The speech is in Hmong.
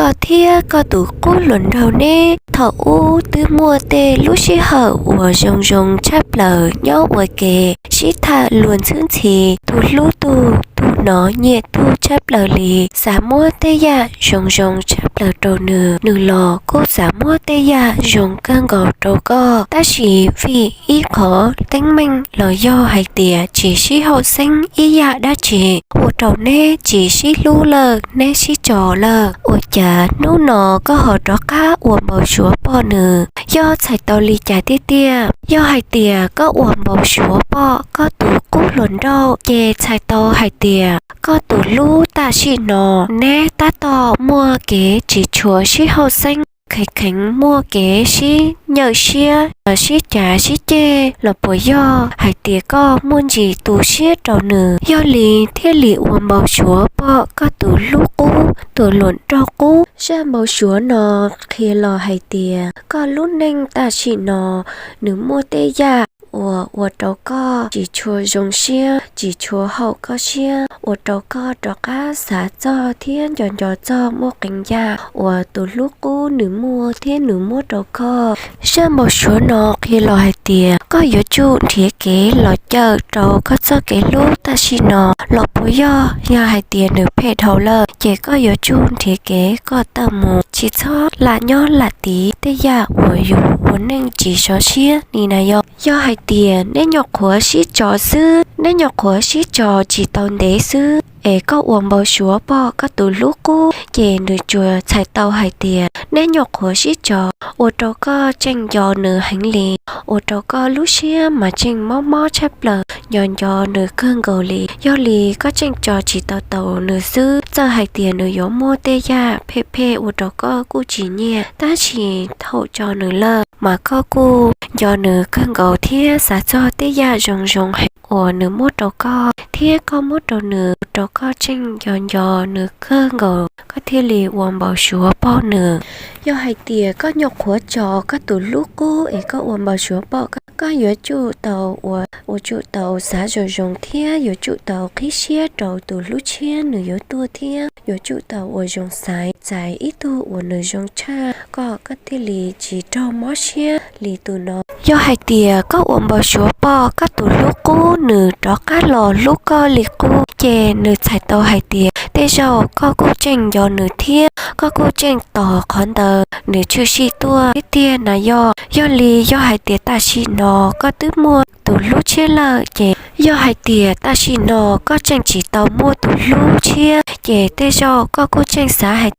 Koj thiab koj tus qub hluas nraug neb thaum ub twb muaj tej lub sij hawm uas zoo zoo tshaj plaws nyob ua ke, sib tham luag ntxhwb ntxhi, tus hlub tus, tus hnov nyiam tus tshaj plaws li, xav muab tej yam zoo zoo tshaj plaws rau nws, nws los kuj xav muab tej yam zoo kawg nkaus rau koj. Tab sis vim ib qhov teeb meem los yog hais tias tsis sib haum xeeb ib yam dab tsi, ua rau neb tsis sib hlub lawm, neb sib tso lawm. Ua cas hnub no koj ho rov qab ua npau suav pom nws? Yog txhais tau li cas tiag tiag? Yog hais tias koj ua npau suav pom koj tus qub hluas nraug, ces txhais tau hais tias koj tus hlub tam sim no neb tab tom muaj kev tsis tshua sib haum xeeb, kheev kheev muaj kev sib nyawm siab, sib cav sib ceg los puas yog hais tias koj muaj ntsis tu siab rau nws, yog li thiaj li ua npau suav pom koj tus hlub qub, tus hluas nraug qub? Zaj npau suav no qhia los hais tias koj lub neej tam sim no nws muaj tej yam uas ua rau koj tsis tshua zoo siab, tsis tshua haum koj siab, ua rau koj rov qab xav txog thiab nco nco txog muaj qee yam uas tus hlub qub nws muaj thiab nws muab rau koj. Zaj npau suav no qhia los hais tias koj yuav tsum nrhiav kev los cawm rau koj txoj kev hlub tam sim no los puas yog, yog hais tias nws phem dhau lawm ces koj yuav tsum nrhiav kev koj tawm mus, tsis txhob lam nyob lam tiv tej yam uas yus ua neej tsis sov siab ni na yog. Yog hais tias neb nyuam qhuav sib tso xwb, neb nyuam qhuav sib tso tsis tau ntev xwb es koj ua npau suav pom koj tus hlub qub, ces nws tsuas txhais tau hais tias neb nyuam qhuav sib tso, ua rau koj tseem nco nws heev li, ua rau koj lub siab mas tseem mob mob tshaj plaws, nco nco nws kawg nkaus li. Yog li koj tseem tso tsis tau taus nws xwb, txawm hais tias nws yuav muaj tej yam phem phem ua rau koj kuj tsis nyiam, tab sis thaum tso nws lawm mas koj kuj nco nws kawg nkaus thiab xav txog tej yam zoo zoo heev uas nws muab rau koj, thiab koj muab rau nws, rau koj tseem nco nco nws kawg nkaus, koj thiaj li ua npau suav pom nws. Yog hais tias koj nyuam qhuav tso koj tus hlub qub es koj ua npau suav pom, koj yuav tsum tau ua, ua tsum tau xav zoo zoo thiab yuav tsum tau qhib siab rau tus hlub tshiab nws yuav tuaj thiab yuav tsum tau ua zoo xaiv txais ib tug uas nws zoo tshaj kom koj thiaj li tsis raug mob siab li tus no. Yog hais tias koj ua npau suav pom koj tus hlub qub nws rov qab los hlub koj li qub, ces nws txhais tau hais tias tej zaum koj kuj tseem nco nws thiab koj kuj tseem tos qhov ntawd nws tshwm sim tuaj thiab tiag na yog. Yog li yog hais tias tam sim no koj twb muaj tus hlub tshiab lawm ces, yog hais tias tam sim no koj tseem tsis tau muaj tus hlub tshiab ces tej zaum koj kuj tseem xav hais